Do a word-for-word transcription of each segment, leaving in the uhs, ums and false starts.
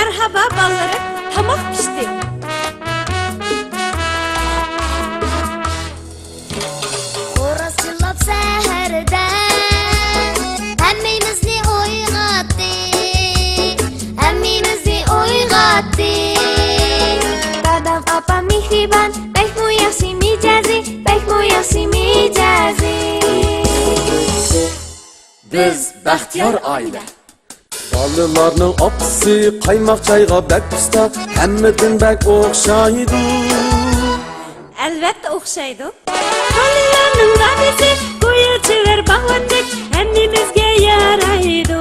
مەرھابا بالىلىرىم، تاماق پىشتى. خوراز چىللاپ سەھەردە ھەممىمىزنى ئويغاتتى، ھەممىمىزنى ئويغاتتى. دادام، ئاپام مېھرىبان، بەكمۇ ياخشى مىجەزى، بەكمۇ ياخشى مىجەزى. بىز بەختىيار ئائىلە. بالىلارنىڭ ئاپىسى قايماق چايغا بەك ئۇستا، ھەممىدىن بەك ئوخشايدۇ. ئەلۋەتتە ئوخشايدۇ. بالىلارنىڭ دادىسى گويا چېۋەر باغۋەندەك، ھەممىمىزگە يارايدۇ.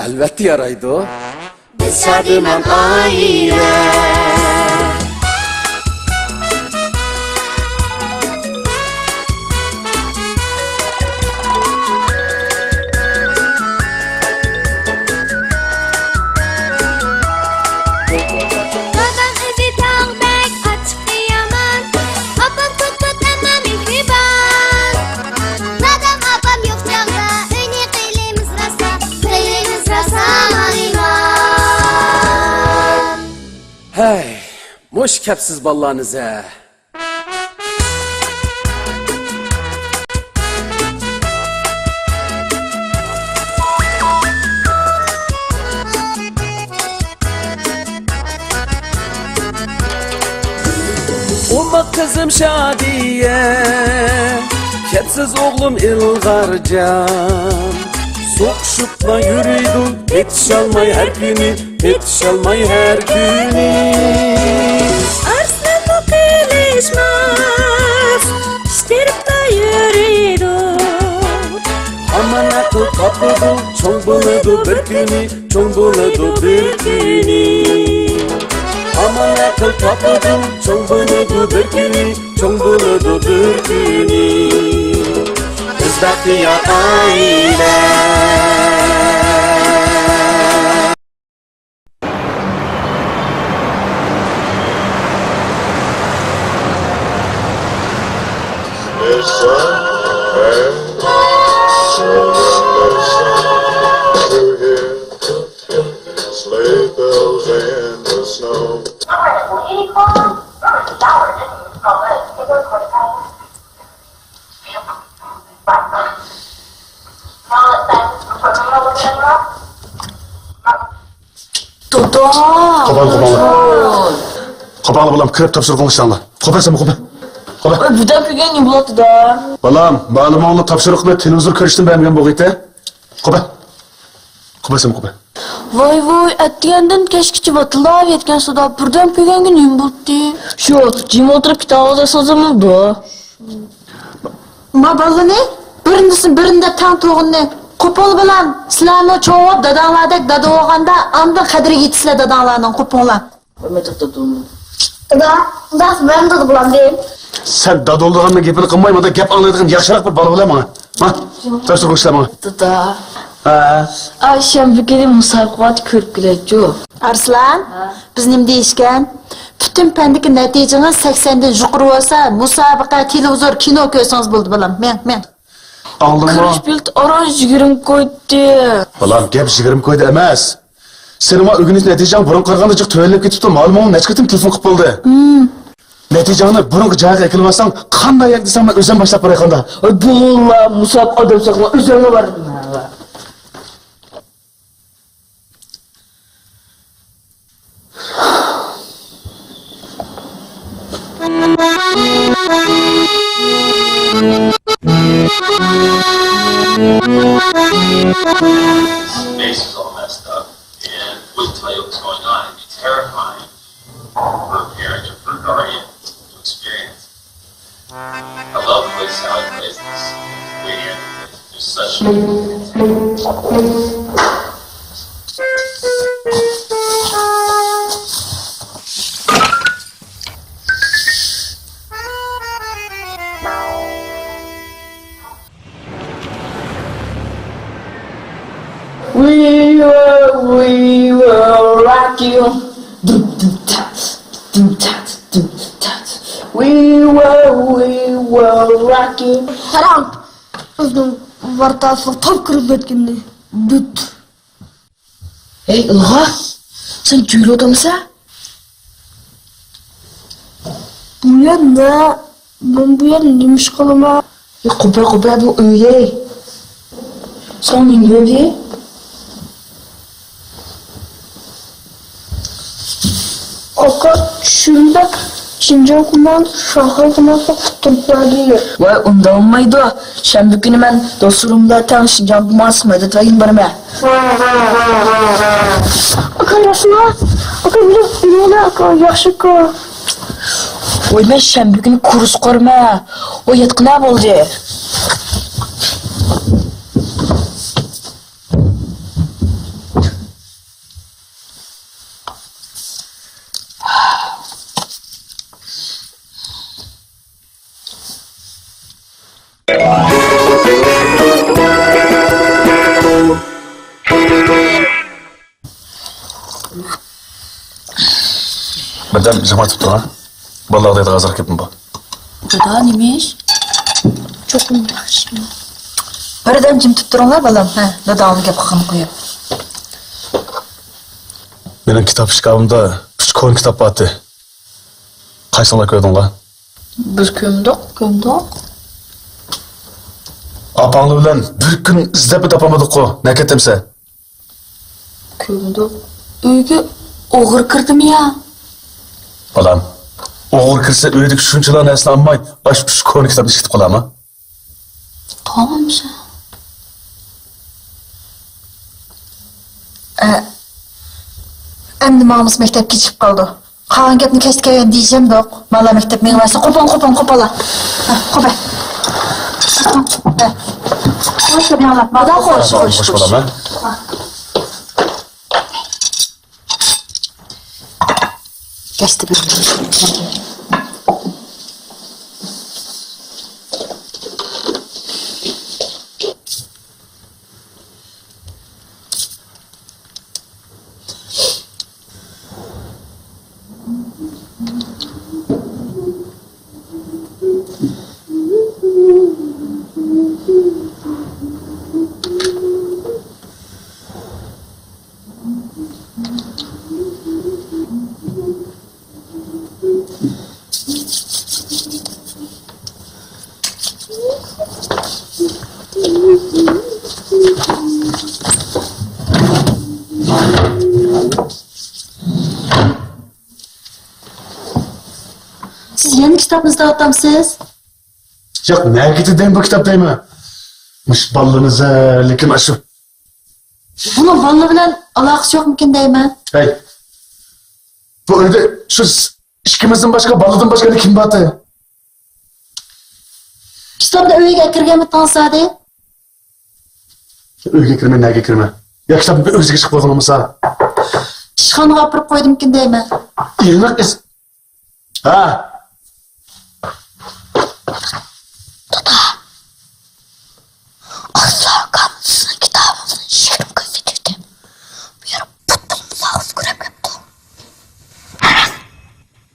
ئەلۋەتتە يارايدۇ. بىز شادىمان ئائىلە. دادام ئۆزى تاغدەك ئاچچىقى يامان، ئاپام توت-توت ئەمما مېھرىبان. دادام، ئاپام يوق چاغدا ئۆينى قىلىمىز راسا، قىلىمىز راسا ھايۋان. ھەي، مۇشۇ كەپسىز بالىلارنى زە. ئوماق قىزىم شادىيە، كەپسىز ئوغلۇم ئىلغارجان. سوقۇشۇپلا يۈرىدۇ، پېتىشالماي ھەر كۈنى، پېتىشالماي ھەر كۈنى. ئارسلانمۇ قېلىشماس، ئىش تېرىپلا يۈرىدۇ. ھامان ئەقىل تاپىدۇ، چوڭ بولىدۇ بىر كۈنى، چوڭ بولىدۇ بىر كۈنى. ھامان ئەقىل تاپىدۇ، چوڭ بولىدۇ بىر كۈنى، چوڭ بولىدۇ بىر كۈنى. بىز بەختىيار ئائىلە. Sleigh bells in the snow. دادا! قوپاڭ، قوپاڭلار. قوپاڭلار، بالام، كىرىپ تاپشۇرۇقىڭلار ئىشلەڭلار. قوپا، سەن قوپا. قوپا. ئۆي، بىردەم كۆرگەن نېمە بولاتتى، دادا؟ بالام، مالىمىڭلار تاپشۇرۇقنى تېلېۋىزور كۆرۈشتىن بەرمىگەن بولغىيتى. قوپا. قوپا، سەن قوپا. ۋاي، ۋاي، ئەتىگەندىن كەچكىچە ۋاتىلاپ يەتكەنسىز، بىردەم كۆرگەنگە نېمە بولاتتى؟ شۇ، جىم ئولتۇرۇپ كىتاب ئوقۇسىڭىزمۇ بولىدۇ. ما بالىنى بىرىنىسىنى بىرىنى دەپ تەڭ تۇرغىنىنى. قوپۇڭلار بالام، سىلەرمۇ چوڭ بولۇپ داداڭلاردەك دادا بولغاندا ئاندىن قەدرىگە يېتىسىلەر داداڭلارنىڭ، قوپۇڭلار. ھۆرمەتلىك دادام. دادا، ئۇنداق مەن دادا بولامدىم؟ سەن دادا بولىدىغاننىڭ گېپىنى قىلماي، مانا گەپ ئاڭلايدىغان ياخشىراق بىر بالا بولە ماڭا. ھە؟ تاپشۇرۇق ئىشلە ماڭا. دادا. ھە. ئا، شەنبە كۈنى مۇسابىقە بار، كۆرۈپ كېلەيچۇ. ئارسلان، ھە؟ بىز نېمە دېيىشكەن؟ پۈتۈن پەندىكى نەتىجىڭىز سەكسەندىن يۇقىرى بولسا، مۇسابىقە، تېلېۋىزور، كىنو كۆرسىڭىز بولدى، بالام. مېڭ، مېڭ. ئاڭلىما. كىرىش بېلىتى ئاران يىگىرمە كويدى. بالام، گەپ يىگىرمە كويدا ئەمەس. سېنىڭ ئۆگىنىش نەتىجەڭ بۇرۇنقى قارىغاندا جىق تۆۋەنلەپ كېتىپتۇ. مالىمىڭ نەچچە قېتىم تېلېفون قىلىپ بولدى. نەتىجەڭنى بۇرۇنقى جايىغا ئەكېلىۋالساڭ، قانداق يەردە دېسەڭ، مەن ئۆزۈم باشلاپ بېرەي قانداق؟ ۋاي، بوللا، مۇسابىقە ئادەم ساقلا، ئۆزۈڭلا بار. Face is all messed up, and wait till I know what's going on. It'd be terrifying for a parent or for a guardian to experience. I love the way Sally plays this. Way to end it. There's such We will, we will rock you. Dum, dum, tat, dum, tat, dum, tat. We will, we will rock you. قاراڭ، بىزنىڭ ۋارتاسلىق توپ كىرىپ كەتكىنىنى. دۈت. ھەي، ئىلغار! سەن جۆيلۈۋاتامسەن؟ بۇ يەر نە؟ مەن بۇ يەردە نېمە ئىش قىلىمەن؟ ئى، قوپار، قوپار، بۇ ئۆيلەي. ساڭا نېمە بولدى؟ ئاكا، چۈشۈمدە شىنجاڭ قۇمار، شاڭخەي قۇمار قۇتتۇرۇپ بەردى. ۋاي، ئۇنداق بولمايدۇ. شەنبە كۈنى مەن دوستلىرىم بىلەن تەڭ شىنجاڭ قۇمارىسىغا مەدەت بەرگىلى بارىمەن. ئاكا، راستمۇ؟ ئاكا، مېنى ئۆيلە، ئاكا، ياخشى، ئاكا. ۋاي، مەن شەنبە كۈنى كۇرس قۇرىمەن. ۋاي، ياتقىنە بولدى. بىردەم جىم ئېتىپ تۇرۇڭ. بالىلارغا دەيدىغان ئازراق گېپىم بار. دادا، نېمە ئىش؟ چوقۇم ياخشى. بىردەم جىم تۇرۇپ تۇرۇڭلار، بالام. ھە، داداڭنى گەپ قىلغىنى قويۇپ. مېنىڭ كىتاب ئىشكاپىمدا ئۈچ كونا كىتاب بارتى. قايسىڭلار كۆردۈڭلار؟ بىز كۆمدۇق، كۆمدۇق. ئاپاڭلار بىلەن بىر كۈن ئىزدەپمۇ تاپالمىدۇققۇ. نەگە كەتتىمسە؟ كۆمدۇق. ئۆيگە ئوغرى كىردىمۇ يا؟ بالام، ئوغرى كىرسە ئۆيدىكى شۇنچىلا نەرسىنى ئالماي، ئاشۇ ئۈچ كونا كىتابنى ئىشلىتىپ قالامۇ؟ تاۋامشۇ. ئە، ئەمدى ماڭىمىز، مەكتەپ كېچىكىپ قالدى. قالغان گەپنى كەچتە كەلگەندە دېيىشەمدۇق. بالا مەكتەپ مېڭىۋەرسە، قوپۇڭ، قوپۇڭ، قوپۇڭلار. ھە، قوپە. ھە. خوش، مېڭىڭلار. بالا خوش، خوش، خوش، خوش. بالام، ھە؟ كەچتە بىر. سىز يەنە كىتابنى ئىزدەۋاتامسىز؟ ياق، نەگە كېتىدۇ بۇ كىتاب دەيمەن. مۇشۇ بالىلىرىمىز، لېكىن ئاشۇ. بۇنىڭ بالىلار بىلەن ئالاقىسى يوقمىكىن دەيمەن. ھەي، بۇ ئۆيدە شۇ ئىككىمىزدىن باشقا، بالىدىن باشقا يەنە كىم بارتى؟ كىتابنى ئۆيگە ئەكىرگەنمىدىڭىز زادى؟ ئۆيگە كىرمەي نەگە كىرمەي؟ يا كىتابنى بىر ئۆگزىگە چىقىپ قويغىنىمسا؟ ئىشخانىغا ئاپىرىپ قويدۇمكىن دەيمەن. ئېنىق ئىس-، ھە. دادا، ئاستا ئاكام سىزنىڭ كىتابىڭىزنى يىگىرمە كوي سېتىۋېتىپ، بۇ يەر پۇتۇم ساغىسى كۆرۈپ كەپتۇ.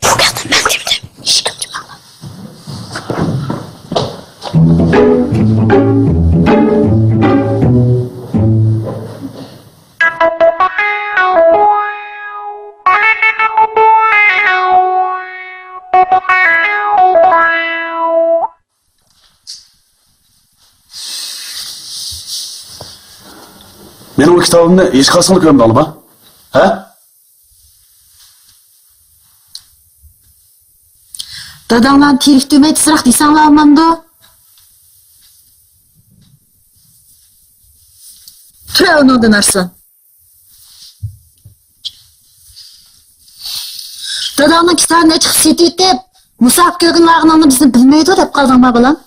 بۇ گەپنى مەن دېمىدىم، ھېچكىم دېمەڭلار. مېنىڭ ئۇ كىتابىمنى ھېچقايسىڭلار كۆرمىدىڭلارمۇ؟ ھە؟ داداڭلارنى تېرىكتۈرمەي تېزراق دېسەڭلار بولمامدۇ؟ تۇر ئۇنىڭدىن، ئارسلان. داداڭنىڭ كىتابىنى ئېچىپ سېتىۋېتىپ، مۇساپىر كۆرگىنى بارغىنىڭنى بىزنى بىلمەيدۇ دەپ قالدىڭما، بالام؟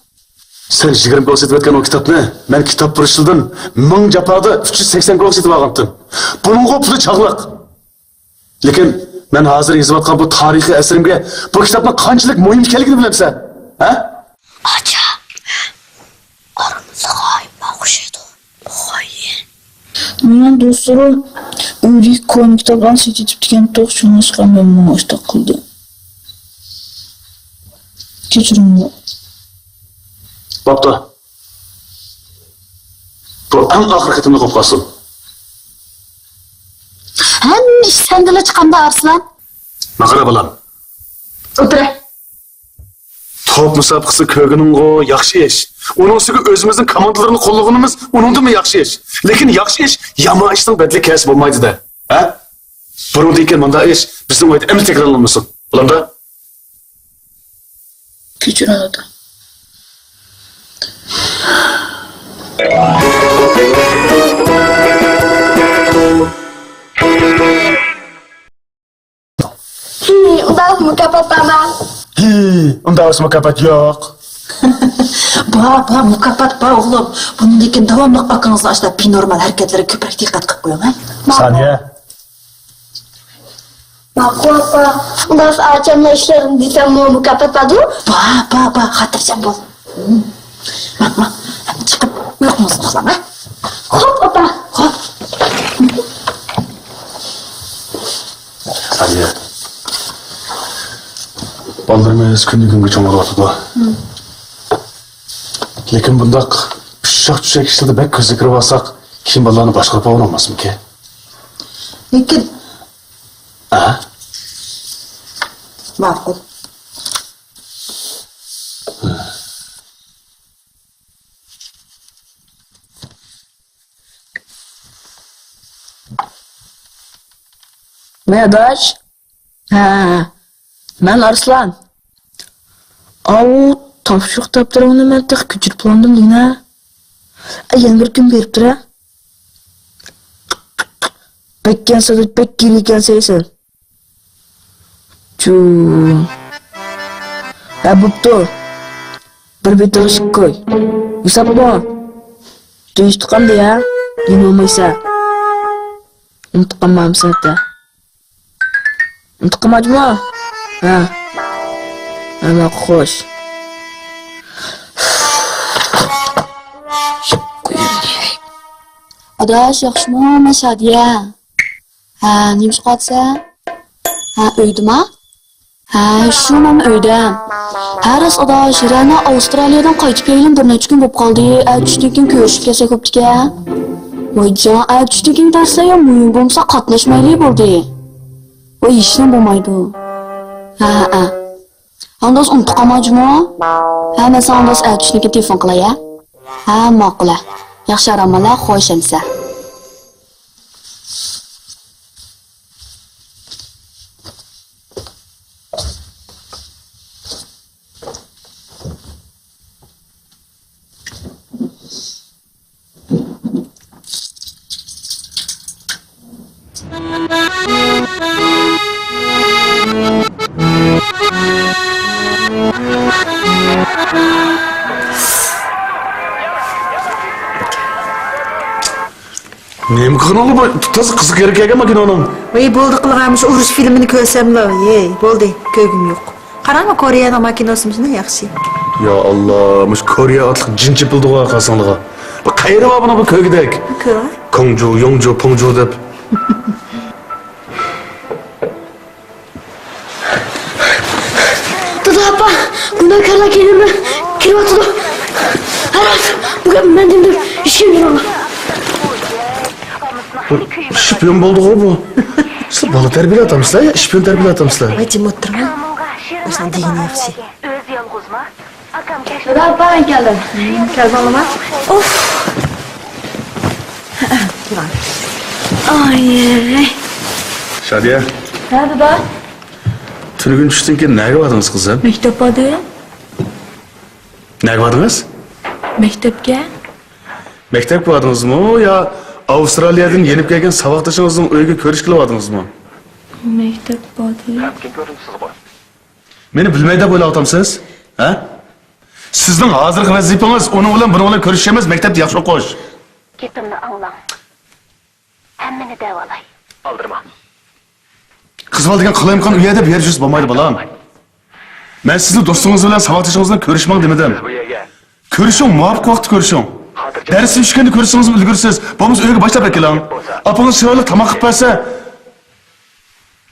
سەن يىگىرمە كوي سېتىۋەتكەن ئۇ كىتابنى مەن كىتاب پۇرۇشلىرىدىن مىڭ جاپادا ئۈچ يۈز سەكسەن كويغا سېتىۋالغانتىم. بۇنىڭغۇ پۇلى چاغلىق. لېكىن مەن ھازىر يېزىۋاتقان بۇ تارىخىي ئەسىرىمگە بۇ كىتابنىڭ قانچىلىك مۇھىم ئىكەنلىكىنى بىلەمسەن؟ ھە؟ ئاچا، ئارىمىزدا غايىب ئوخشايدۇ، بۇ خائىن. مېنىڭ دوستلىرىم ئۆيدىكى كونا كىتابلارنى سېتىۋېتىپتىكەن، توق، شۇڭلاشقا مەنمۇ ئاشۇنداق قىلدىم. كەچۈرۈڭلار. بوپتۇ. بۇ ئەڭ ئاخىرقى قېتىملىق بولۇپ قالسۇن. ھەممە ئىش سەندىلا چىقامدا، ئارسلان؟ ماقارا بالام. ئولتۇرە. توپ مۇسابىقىسى كۆرگىنىڭغۇ ياخشى ئىش. ئۇنىڭ ئۈستىگە ئۆزىمىزنىڭ كوماندىلىرىنى قوللىغىنىمىز ئۇنىڭدىنمۇ ياخشى ئىش. لېكىن ياخشى ئىش يامان ئىشنىڭ بەدىلى كەلسە بولمايدۇ-دە. ھە؟ بۇنىڭدىن كېيىن مۇنداق ئىش بىزنىڭ ئۆيدە ئەمدى تەكرارلانمىسۇن. بولامدا؟ كەچۈرۈڭ، دادا. ھى، ئۇنداق مۇكاپات بارما؟ ھى، ئۇنداق مۇكاپات يوق. بار، بار، مۇكاپات بار، ئوغلۇم. بۇنىڭدىن كېيىن داۋاملىق ئاكىڭىزنىڭ ئاشۇنداق بىنورمال ھەرىكەتلىرىگە كۆپرەك دىققەت قىلىپ قويۇڭ، ھە؟ سانىيە. ماقۇل، ئاپا. ئۇنداق ئاچامنىڭ ئىشلىرىنى دېسەممۇ مۇكاپات باردۇ؟ بار، بار، بار، خاتىرجەم بول. ماڭ، ماڭ، چىقىپ ئۇيقۇڭىزنى ئۇخلاڭ، ھە؟ خوپ، ئاپا. خوپ. سانىيە، بالىلىرىمىز كۈندىن-كۈنگە چوڭىيىۋاتىدۇ. لېكىن بۇنداق ئۇششاق-چۈششەك ئىشلاردا بەك كۆزگە كىرىۋالساق، كېيىن بالىلارنى باشقۇرۇپ بولالماسمىكىن؟ لېكىن ھە؟ ماقۇل. مەن ئاداش. ھە، مەن ئارسلان. ئاۋۇ تاپشۇرۇق دەپتىرىڭنى مەن تېخى كۆچۈرۈپ بولالمىدىم دېگىنە. ئە، يەنە بىر كۈن بېرىپ تۇرە. بەك كەنسەن، بەك كېرى ئىكەنسەن سەن. چۇ. ھە، بوپتۇ. بىر بېتىڭ ئىشىك قوي. ھېسابمۇ؟ تۇيۇشتۇق ئەمدى يا. يېنىۋالمايسەن. ئۇنتۇپ قالمامسەن دە. ئۇنتۇپ قالمايدىمۇ؟ ھە. ھە، ماقۇل، خوش. ئاداش، ياخشىمۇ؟ مەن شادىيە. ھە، نېمە ئىش قىلىۋاتىسەن؟ ھە، ئۆيدىما؟ ھە، شۇ، مەن ئۆيدە. ھە، راست ئاداش، رەنا ئاۋسترالىيەدىن قايتىپ كەلگىلى بىر نەچچە كۈن بولۇپ قالدى. ئەتە چۈشتىن كېيىن كۆرۈشۈپ كەلسەك بوپتىكەن. ۋايجان، ئەتە چۈشتىن كېيىن دەرسلەر يا، مۇھىم بولمىسا قاتناشمايلى بولدى. ۋاي، ھېچنېمە بولمايدۇ. ھە، ھە، ھە. ئانداس ئۇنتۇپ قالما جۇمۇ. ھە، مەن ساڭا ئانداس ئەتە چۈشتىن كېيىن تېلېفون قىلاي، ھە؟ ھە، ماقۇل، ھە. ياخشى، ئارام ئال، ھە؟ خوش ئەمىسە. نېمە قىلغىنىڭلار بۇ؟ تازا قىزىق يېرى كەلگەن ماكىنانىڭ. ۋەي، بولدى قىلغان، مۇشۇ ئۇرۇش فىلىمىنى كۆرسەملا، ھەي، بولدى، كۆرگۈم يوق. قاراڭا، كورېيەنىڭ ماكىنوسى مۇشۇنداق ياخشى. يا ئاللا، مۇشۇ كورېيە ئاتلىق جىن چېپىلدىغۇ قارىساڭلىغا. بۇ قەيرى بار بۇنىڭ بۇ كۆرگۈدەك. كۆر. كوڭجۇ، يوڭجۇ، پوڭجۇ دەپ. دادا، ئاپا، گۇناھكارلار كېلىمۇ؟ كېلىۋاتىدۇ. ھاراس، بۇ گەپ مەندىن دەپ ئىشىنمەڭلار. شپىيون بولدىغۇ بۇ. سىلەر بالا تەربىيەلەۋاتامسىلەر يا شپىيون تەربىيەلەۋاتامسىلەر؟ ۋاي، جىم ئولتۇرما. ئاشۇنىڭ دېگىنى ياخشى. ئۆزى يالغۇزما؟ ئاكام كەچتە. دادا، ئاپا، مەن كەلدىم. كەلدىڭلىما؟ ئۇف. ئاي. شادىيە. ھە، دادا. تۈنۈگۈن چۈشتىن كېيىن نەگە باردىڭىز، قىزىم؟ مەكتەپ باردىم. نەگە باردىڭىز؟ مەكتەپكە. مەكتەپكە باردىڭىزمۇ يا ئاۋسترالىيەدىن يېنىپ كەلگەن ساۋاقدىشىڭىزنىڭ ئۆيىگە كۆرۈشكىلى باردىڭىزمۇ؟ مەكتەپ باردىم. مېنى بىلمەي دەپ ئويلاۋاتامسىز؟ ھە؟ سىزنىڭ ھازىرقى ۋەزىپىڭىز ئۇنىڭ بىلەن بۇنىڭ بىلەن كۆرۈشۈش ئەمەس، مەكتەپتە ياخشى ئوقۇش. گېپىمنى ئاڭلاڭ. ھەممىنى دەۋالاي. ئالدىرىما. قىز بالا دېگەن قالايمىقان ئۇ يەردە بۇ يەردە يۈرسە بولمايدۇ، بالام. مەن سىزنى دوستىڭىز بىلەن ساۋاقدىشىڭىز بىلەن كۆرۈشمەڭ دېمىدىم. سىز بۇ يەرگە. كۆرۈشۈڭ، مۇۋاپىق ۋاقىتتا كۆرۈشۈڭ. خاتىرجەم. دەرس ئۈچ كۈندە كۆرسىڭىزمۇ ئۈلگۈرىسىز. بولمىسا ئۆيگە باشلاپ ئەكېلىڭ. ئاپىڭىز چىرايلىق تاماق قىلىپ بەرسە.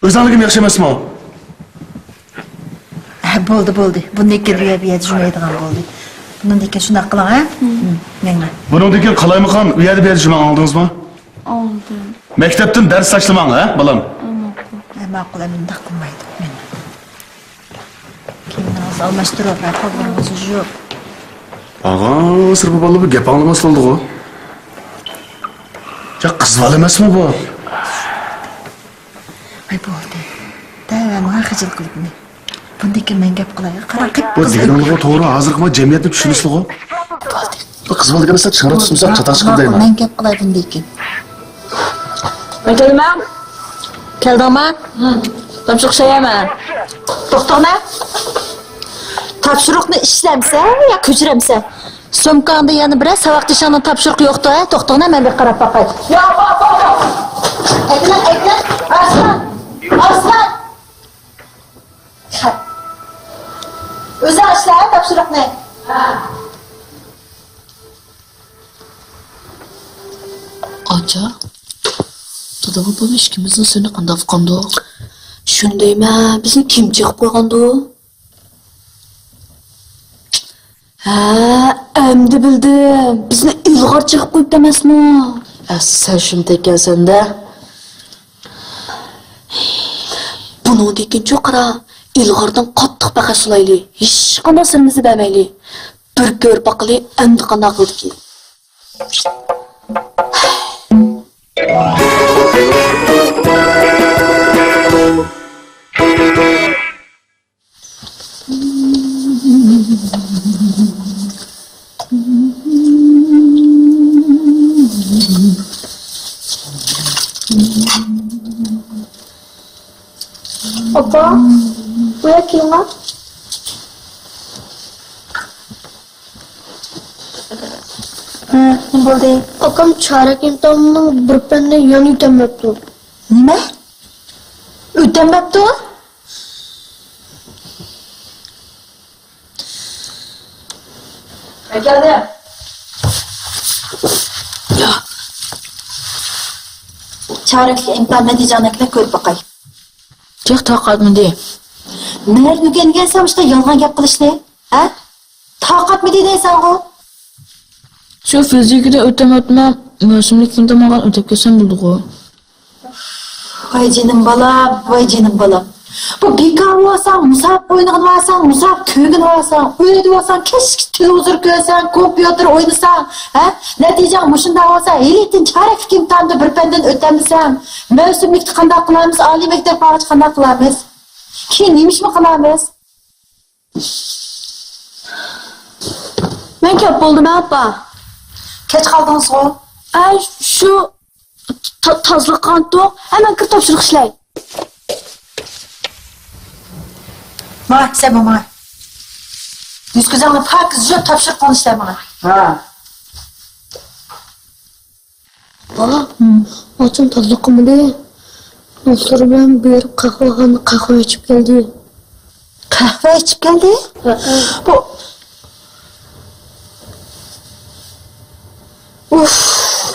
ئۆزۈڭلۈكۈم ياخشى ئەمەسمۇ؟ ھە، بولدى، بولدى. بۇندىن كېيىن بۇ يەردە، بۇ يەردە جۈمەيدىغان بولدى. بۇنىڭدىن كېيىن شۇنداق قىلىڭ، ھە؟ مېڭە. بۇنىڭدىن كېيىن قالايمىقان ئۇ يەردە، بۇ يەردە جۈمە، ئاڭلىدىڭىزمۇ؟ ئاڭلىدىم. مەكتەپتىن دەرس تاشلىماڭ، ھە، بالام؟ ماقۇل، ئەمدى ئۇنداق قىلمايدۇ. مەن كىيىملىرىڭىزنى ئالماشتۇرۇپ، ھە، قوللىرىڭىزنى يۇيۇپ. ئاغا، سىر بۇ بالا بىر گەپ ئاڭلىماس بولدىغۇ. يا، قىز بالا ئەمەسمۇ بۇ؟ ھەي، بولدى. دەۋەرمەڭ خىجىل قىلىپ. بۇندىن كېيىن مەن گەپ قىلاي. قاراڭ، قىپ بۇ قىز دېگىنىڭلىغۇ توغرا، ھازىرقى جەمئىيەتنى چۈشىنىسىلىغۇ. بۇ قىز بالا دېگەن سەل چىڭراق تۇتمىساق چاتاق چىقىدۇ دەيمەن. مەن گەپ قىلاي بۇندىن كېيىن. مەن كەلدىم. كەلدىڭما؟ تاپشۇرۇق ئىشلەيمەن. توختاڭە. تاپشۇرۇقنى ئىشلەمسەن يا كۆچۈرەمسەن؟ سومكاڭدا يەنە بىرەر ساۋاقدىشىڭنىڭ تاپشۇرۇقى يوقتۇ، ھە؟ توختاڭە، مەن بىر قاراپ باقاي. يا، بار، بار، بار. ئەكلە، ئەكلە. ئارسلان! ئارسلان! خەپ. ئۆزى ئاشلا تاپشۇرۇقنى. ئاچا، دادا بابام ئىككىمىزنىڭ سىرىنى قانداق ئۇققاندۇ؟ شۇنى دەيمەن، بىزنى كىم چېقىپ قويغاندۇ؟ ھە، ئەمدى بىلدىم. بىزنى ئىلغار چېقىپ قويۇپتۇ ئەمەسمۇ؟ ئە، سەن شۇنداق ئىكەنسەن-دە. بۇنىڭدىن كېيىنچۇ قارا، ئىلغاردىن قاتتىق پەخەس سۇلايلى. ھېچقانداق سىرىمىزنى بەرمەيلى. بىر كۆرۈپ باقىلى، ئەمدى قانداق قىلىدىكىن. ئاپا، بۇ يەر كېلىڭە. ھە، نېمە بولدى؟ ئاكام چارەك ئىمتىھاننىڭ بىر پەندىن يەنە ئۆتەلمەپتۇ. نېمە؟ ئۆتەلمەپتۇ؟ كەلدى. چارەكلىك ئىمتىھان نەتىجەڭنى كۆرۈپ باقاي. جىق تاقاتمىدى. نەدىن ئۆگەنگەنسەن مۇشۇنداق يالغان گەپ قىلىشنى؟ ھە؟ تاقاتمىدى دەيسەنغۇ؟ شۇ فىزىكىدىن ئۆتەمەپتىمەن، مەۋسۇملۇق ئىمتىھانغا ئۆتۈپ كەلسەم بولدىغۇ. ۋاي جېنىم بالام، ۋاي جېنىم بالام. بۇ بىكار بولساڭ، مۇسابىقە ئوينىغىنى بارساڭ، مۇسابىقە كۆرگىنى بارساڭ، ئۆيدە بولساڭ، كەچلىك تېلېۋىزور كۆرسەڭ، كومپيۇتېر ئوينىساڭ، ھە؟ نەتىجەڭ مۇشۇنداق بولسا، ھېلىتىن چارەكلىك ئىمتىھاندا بىر پەندىن ئۆتەلمىسەڭ، مەۋسۇملۇكتا قانداق قىلارمىز؟ ئالىي مەكتەپ بارغاچ قانداق قىلارمىز؟ كېيىن نېمە ئىشمۇ قىلارمىز؟ مەن كەپ بولدۇم، ئاپا. كەچ قالدىڭىزغۇ؟ ئە، شۇ تا-، تازىلىق قىلغانتۇق. ھە، مەن كىرىپ تاپشۇرۇق ئىشلەي. ماڭا، سەن ماڭا. يۈز-كۆزۈڭنى پاكىز يۇيۇپ تاپشۇرۇق قىلىپ ئىشلە ماڭا. ھە. ۋاھ، ئاچام تازىلىق قىلمىدى. دوستلىرى بىلەن بېرىپ قەھۋەخانىدا قەھۋە ئىچىپ كەلدى. قەھۋە ئىچىپ كەلدى؟ ھەئە. بۇ، ئۇف،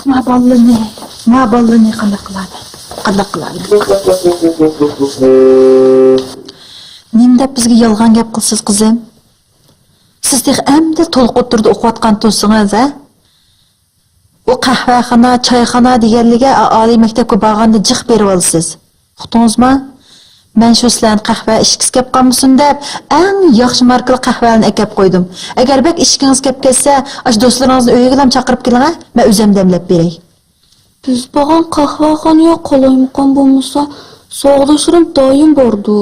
ما بالىنى، ما بالىنى قانداق قىلارمەن؟ قانداق قىلارمەن؟ نېمە دەپ بىزگە يالغان گەپ قىلىسىز، قىزىم؟ سىز تېخى ئەمدى تولۇق ئوتتۇرىدا ئوقۇۋاتقان تۇرسىڭىز، ھە؟ ئۇ قەھۋەخانا، چايخانا دېگەنلىكى ئا-، ئالىي مەكتەپكە بارغاندا جىق بېرىۋالىسىز. ئۇقتىڭىزمۇ؟ مەن شۇ سىلەرنى قەھۋە ئىچكۈسى كەپ قالمىسۇن دەپ، ئەڭ ياخشى ماركىلىق قەھۋەلەرنى ئەكەپ قويدۇم. ئەگەر بەك ئىچكۈڭىز كەپ كەتسە، ئاشۇ دوستلىرىڭىزنى ئۆيىگىلەم چاقىرىپ كېلىڭە، مەن ئۆزۈم دەملەپ بېرەي. بىز بارغان قەھۋەخانىغا قالايمىقان بولمىسا، ساۋاقداشلىرىم دائىم بارىدۇ.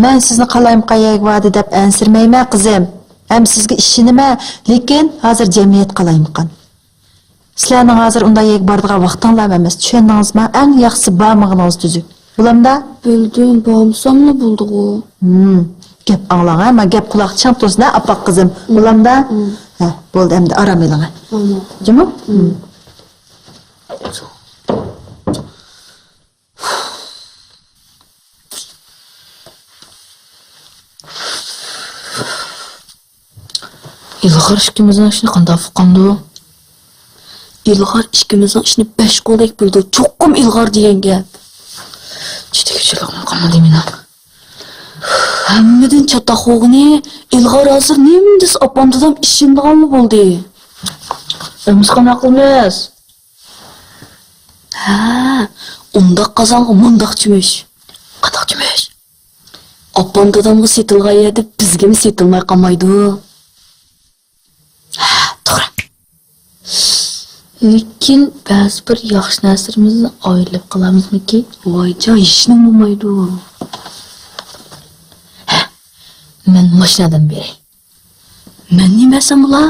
مەن سىزنى قالايمىقان يەرگە باردى دەپ ئەنسىرىمەيمەن، قىزىم. ھەم سىزگە ئىشىنىمەن، لېكىن ھازىر جەمئىيەت قالايمىقان. سىلەرنىڭ ھازىر ئۇنداق يەرگە بارىدىغان ۋاقتىڭلارمۇ ئەمەس، چۈشەندىڭىزما؟ ئەڭ ياخشىسى بارمىغىنىڭىز تۈزۈك. بولامدا؟ بىلدىم، بارمىساملا بولدىغۇ. ھىم، گەپ ئاڭلاڭ، ھە، ما گەپ قۇلاق چىڭ تۇرسۇن، ھە، ئاپاق قىزىم. ھىم. بولامدا؟ ھىم. ھە، بولدى، ئەمدى ئارام ئېلىڭ، ھە. ھىم. جۇمۇ؟ ھىم. ئىلغار ئىككىمىزنىڭ ئىشىنى قانداق ئۇققاندۇ؟ ئىلغار ئىككىمىزنىڭ ئىشىنى بەش قولدەك بىلىدۇ. چوقۇم ئىلغار دېگەن گەپ. چۈشتىكى چىلىقمۇ قالمىدى مېنىڭ. ھەممىدىن چاتاق بولغىنى، ئىلغار ھازىر نېمە دېسە ئاپام دادام ئىشىنىدىغانلا بولدى. ئەمىسە قانداق قىلىمىز؟ ھە، ئۇنداق قازانغا مۇنداق چۆمۈش. قاچىمىش. ئاپام دادامغا سېتىلغان يەردە بىزگىمۇ سېتىلماي قالمايدۇ. ھە، توغرا. لېكىن بەزى بىر ياخشى نەرسىلىرىمىزنى ئايرىپ قالامىزمىكىن؟ ۋايجان، ھېچنېمە بولمايدۇ. ھە، مەن ماشىنىدىن بېرەي. مەن نېمە ئەسەم بۇلار؟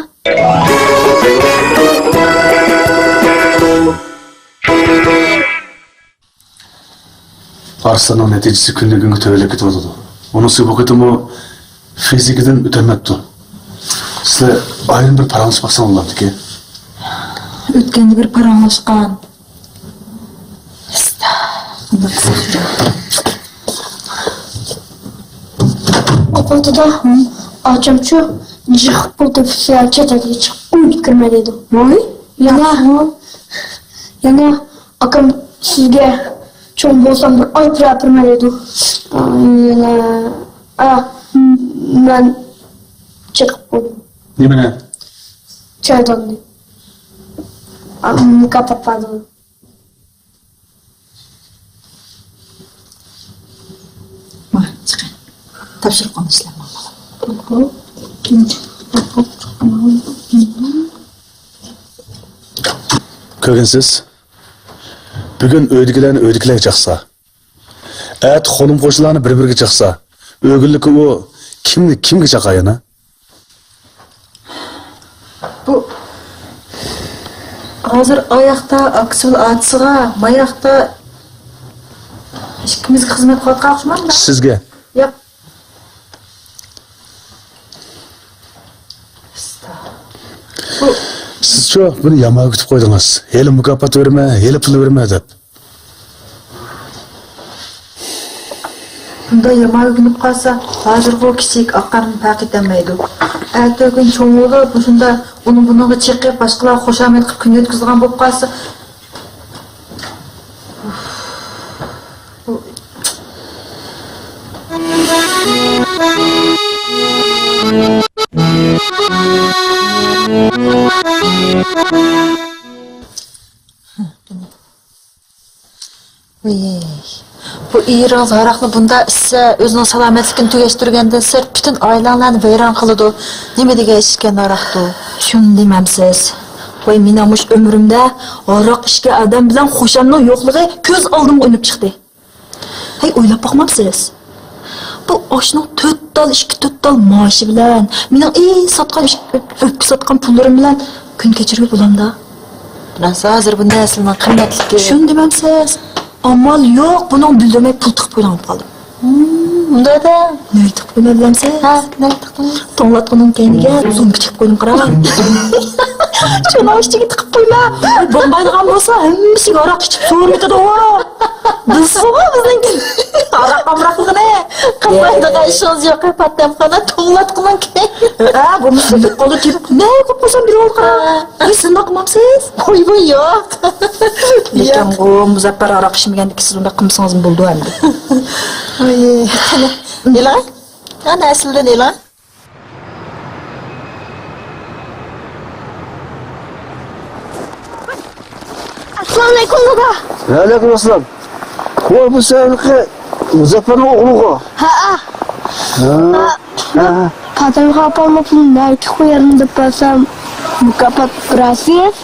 ئارسلاننىڭ نەتىجىسى كۈندىن-كۈنگە تۆۋەنلەپ كېتىۋاتىدۇ. ئۇنىڭ سۈيى بۇ قېتىممۇ فىزىكىدىن ئۆتەلمەپتۇ. سىلەر ئايرىم بىر پاراڭلىشىپ باقساڭ بولامدىكىن؟ ئۆتكەندە بىر پاراڭلاشقان. ئاپا، دادا، ئاچامچۇ جىق پۇل تېپىپ، چەت ئەلگە چىقىپ ئۆيگە كىرمەي دەيدۇ. ۋاي، يەنە، يەنە ئاكام سىزگە چوڭ بولسام بىر ئاي پۇل ئەپەرمەي دەيدۇ. يەنە، ئا، مەن چېقىپ قويدۇم. نېمىنى؟ چايداننى. ئا، مۇكاپات بەردىم. مانا، چىقىڭ. تاپشۇرۇق ئالدى ئىشلەپ ماڭ، بالام. كۆرگەنسىز، بۈگۈن ئۆيدىكىلەرنى ئۆيدىكىلەرگە چاقسا، ئەتە قولۇم-قوشنىلارنى بىر-بىرىگە چاقسا، ئۆگۈنلۈكى ئۇ كىمنى كىمگە چاقار يەنە؟ بۇ ھازىر ئاياقتا ئاكىسى بىلەن ئاچىسىغا، ماياقتا ئىككىمىزگە خىزمەت قىلىۋاتقان ئوخشىمامدا؟ سىزگە. ياق. بۇ سىزچۇ بۇنى يامان ئۆگىتىپ قويدىڭىز. ھېلى مۇكاپات بېرىمەن، ھېلى پۇل بېرىمەن دەپ. بۇنداق يامان ئۆگىنىپ قالسا، ھازىرغۇ كىچىك ئاق-قارىنى پەرق ئېتەلمەيدۇ. ئەتە-ئۆگۈن چوڭ بولۇپ، مۇشۇنداق ئۇنىڭ-بۇنىڭغا چېقىپ، باشقىلارغا خۇشامەت قىلىپ كۈن ئۆتكۈزىدىغان بولۇپ قالسا. ۋىي، بۇ ئېرىڭىز ھاراقنى بۇنداق ئىچسە، ئۆزىنىڭ سالامەتلىكىنى تۈگەشتۈرگەندىن سىرت، پۈتۈن ئائىلەڭلارنى ۋەيران قىلىدۇ. نېمە دېگەن ئىچكەن ھاراقتۇ؟ شۇنى دېمەمسىز؟ ۋاي، مېنىڭ مۇشۇ ئۆمرۈمدە ھاراق ئىچكەن ئادەم بىلەن خۇشامنىڭ يوقلۇقى كۆز ئالدىمغا ئۈنۈپ چىقتى. ھەي، ئويلاپ باقمامسىز؟ بۇ ئاشنىڭ تۆت تال، ئىككى تۆت تال مائاشى بىلەن مېنىڭ ئى ساتقان، ئۆپكە ساتقان پۇللىرىم بىلەن كۈن كەچۈرگىلى بولامدا؟ بىلەمسىز، ھازىر بۇ نەرسىلەرنىڭ قىممەتلىكى. شۇنى دېمەمسىز؟ ئامال يوق، بۇنىڭ بىلدۈرمەي پۇل تىقىپ قويغان بولۇپ قالدىم. ھىم، ئۇنداق دە. نەگە تىقىپ قويىمەن بىلەمسىز؟ ھە، نەگە تىقىپ قويىمەن؟ توڭلاتقۇنىڭ كەينىگە سومكا تىقىپ قويدۇم، قارا. شۇنىڭ ئىچىگە تىقىپ قويما. بولمايدىغان بولسا، ھەممىسىگە ھاراق ئىچىپ سورۇۋېتىدۇ ئۇ. بىلسىزغۇ بىزنىڭكى ھاراق ئامراقلىقىنى. قىلمايدىغان ئىشىڭىز يوق، پاتەمخانا توڭلاتقۇنىڭ كەينى. ھە، بولمىسا بىر قولى تېپىپ، نە قىلىپ قويسام بىر ئول قارا. ھە. بىز شۇنداق قىلمامسىز؟ ۋوي، ۋوي، يوق. لېكىنغۇ، مۇزەپپەر ھاراق ئىچمىگەندىكى سىز ئۇنداق قىلمىسىڭىزمۇ بولىدۇ ئەمدى. ۋوي، قېنى، ئېلىڭ. ئەنە ئەسلىدىن ئېلىڭ. ئەسسالامۇئەلەيكۇم، دادا. ۋەئەلەيكۇم ئەسسالام. ۋاي، بۇ سەن ھېلىقى مۇزەپپەرنىڭ ئوغلىغۇ؟ ھەئە. ھە. ھە. پاتەمخان ئاپامغا پۇلنى نەگە قويارمەن دەپ بەرسەم، مۇكاپات بېرەرسىز؟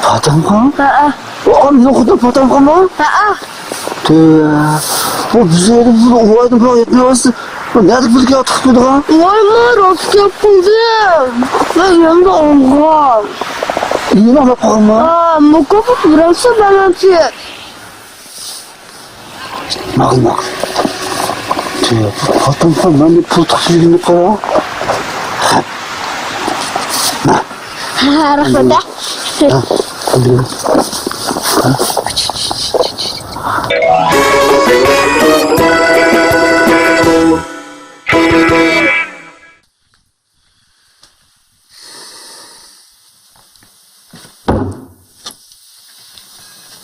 پاتەمخان؟ ھەئە. ئۇ مېنىڭ خوتۇنۇم پاتەمخانمۇ؟ ھەئە. تۆۋە. بۇ بىز ئۆيدە بۇ ئۇۋايدىن بۇ يەتمەي قالسا، بۇ نەدىكى پۇلغا تىقىپ قويىدىغان؟ ۋاي، مەن راست گەپ قىلدىم. مەن يەنە ئالغان. ئۆينى ئاڭلاپ قالغانما؟ ھە، مۇكاپات بىرەرسى بەرمەمسىز؟ ماقۇل، ماقۇل. تۆۋە، پاتەمخان مەندىن پۇل تىقىپ يۈرگىنى قارا. ھە، رەھمەت.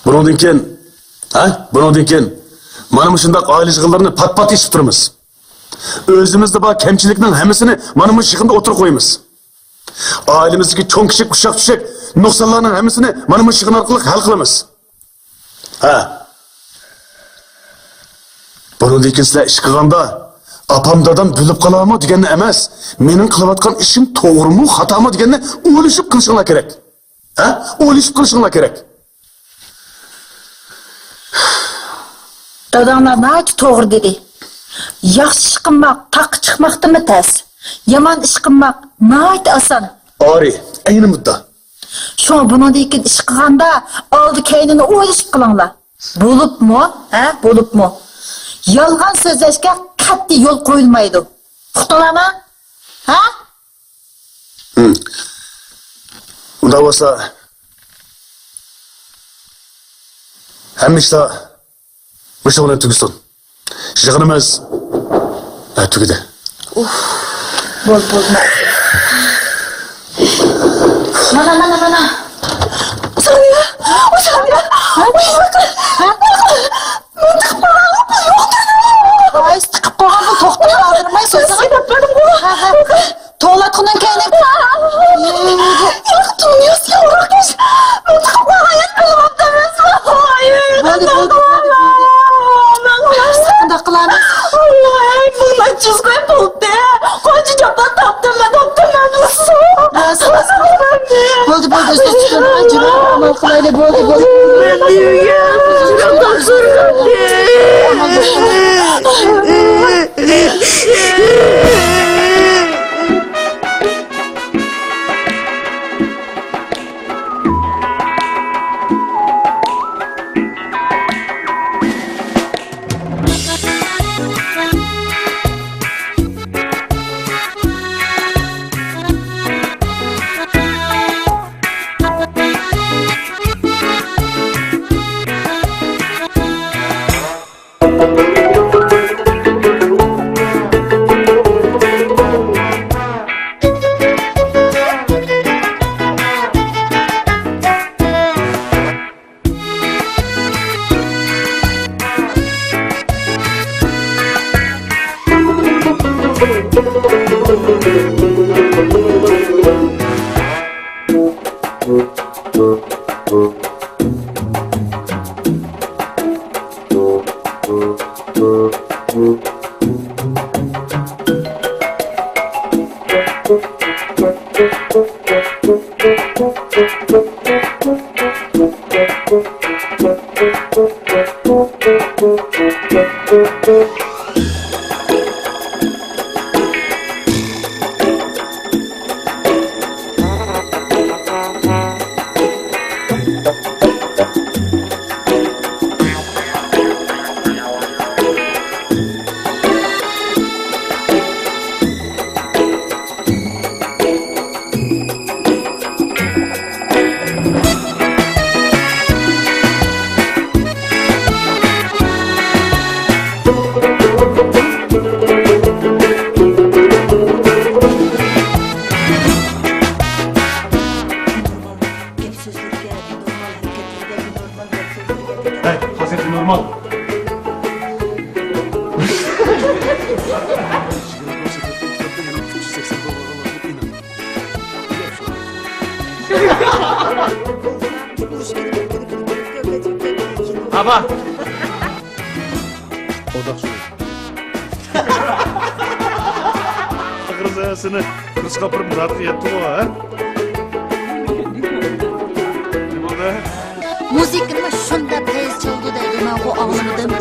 بۇنىڭدىن كېيىن، ھە؟ بۇنىڭدىن كېيىن مانا مۇشۇنداق ئائىلە يىغىنلىرىنى پات-پات ئېچىپ تۇرىمىز. ئۆزىمىزدە بار كەمچىلىكنىڭ ھەممىسىنى مانا مۇشۇ يىغىندا ئوتتۇرىغا قويىمىز. ئائىلىمىزدىكى چوڭ-كىچىك، ئۇششاق-چۈششەك نۇقسانلارنىڭ ھەممىسىنى مانا مۇشۇ يىغىن ئارقىلىق ھەل قىلىمىز. ھە. بۇ بۇنىڭدىن كېيىن سىلەر ئىش قىلغاندا، ئاپام دادام بىلىپ قالارمۇ دېگەننى ئەمەس، مېنىڭ قىلىۋاتقان ئىشىم توغرىمۇ خاتامۇ دېگەننى ئويلىشىپ قىلىشىڭلار كېرەك. ھە؟ ئويلىشىپ قىلىشىڭلار كېرەك. داداڭلار ناھايىتى توغرا دېدى. ياخشى ئىش قىلماق تاغقا چىقماقتىنمۇ تەس. يامان ئىش قىلماق ناھايىتى ئاسان. ئارى، ئەينى مۇددا. شۇڭا بۇنىڭدىن كېيىن ئىش قىلغاندا ئالدى كەينىنى ئويلىشىپ قىلىڭلار. بولۇپمۇ، ھە، بولۇپمۇ، يالغان سۆزلەشكە قەتئىي يول قويۇلمايدۇ. ئۇقتۇڭلارمۇ؟ ھە؟ ھىم. ئۇنداق بولسا، ھەممە ئىشلار مۇشۇ بىلەن تۈگىسۇن. يىغىنىمىز، ھە، تۈگىدى. بول، بول، مەن. مانا، مانا، مانا. سانىيە، سانىيە. مەن تىقىپ قالغان، يوقتۇر. قايسى تىقىپ قالغان؟ بۇ توختىماي، ئالدىرىماي سۆزلىگەن. ھە، ھە. توۋلاتقىنىڭ كەينى. ياق، دۇنياسى ياۋراق ئىش. مۇنداق قىلغان يەنە بولۇۋاتىمىز. بولدى، بولدى، بولدى، بولدى. ساقىنداق قىلامىز. ئاي، بۇ نەچچە يۈز قوي بولدى. قانچە جاپا تارتتىم مەن، تارتتىم مەن. راست، راست. بولدى، بولدى، ئۆزىنى تۇتۇڭ. ئاي، جۇمۇ، ئامال قىلايلى، بولدى، بولدى. مەن نېمىگە؟ ھەي، قاسىم، نورمال. ئابا. ئورداق شۇ. ئاخىرى سېنى كۇرسقا ئاپىرىپ مۇرادقا يەتتىغۇ، ھە؟ نېمە بولدى؟ مۇزىكىنىمۇ شۇنداق تېز چالىدۇ دەيدۇ، مەنغۇ ئاڭلىمىدىم. ھە.